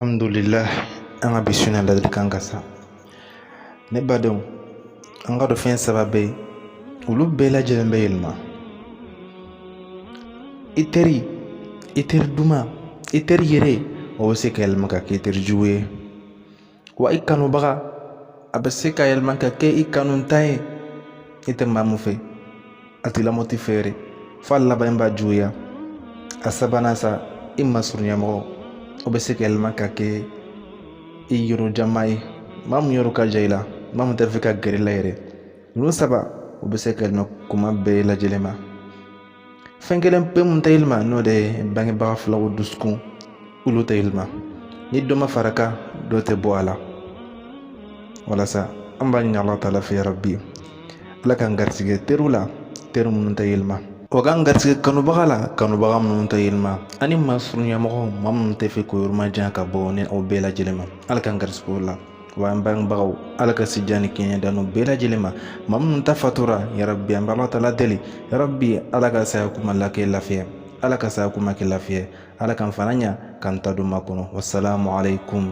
Alhamdulillah, an ka bi su in na ladilikan ka sa. Ne badenw, an k'a dɔn fɛn saba bɛ yen, olu bɛɛ lajɛlen bɛ yɛlɛma. I teri, i teri duman, i teri yɛrɛ, o bɛ se ka yɛlɛma ka kɛ i teri jugu ye. Wa i kanubaga, a bɛ se ka yɛlɛma ka kɛ i kanuntan ye. I tɛ maa mun fɛ, a tigilamɔgɔ t'i fɛ yɛrɛ, f'a laban b'a juguya. A sabanan sa, i masurunya mɔgɔ, o bɛ se ka yɛlɛma ka kɛ i yɔrɔjanmaa ye, maa mun yɔrɔ ka jan i la, maa mun tɛ fɛ ka gɛrɛ i la yɛrɛ. Ninnu saba, o bɛ se ka yɛlɛma kuma bɛɛ lajɛlen ma. Fɛn kelen pe mun tɛ yɛlɛma, n'o de ye bangebaga filaw dusukun, olu tɛ yɛlɛma. Ni dɔ ma fara kan, dɔ tɛ bɔ a la. Walasa an b'a ɲini Ala taala fɛ, yarabi, Ala k'an garisɛgɛ teriw la, teri minnu tɛ yɛlɛma. O k'an garisɛgɛ kanubaga la, kanubaga minnu tɛ yɛlɛma, ani maa surunyamɔgɔ, maa minnu tɛ fɛ k'o yɔrɔ majanya ka bɔ ni aw bɛɛ lajɛlen ma. Ala k'an garisɛgɛ o la. Wa an bangebagaw, Ala ka sijan ni kɛnɛya d'an bɛɛ lajɛlen ma. Maa minnu ta fatura, yarabi, an bɛ Ala taala deli, yarabi, Ala ka saya kuma la kɛ lafiya, Ala ka saya kuma kɛ lafiya, Ala k'an fana ɲa k'an ta don makɔnɔ. Wasalamu alaikum.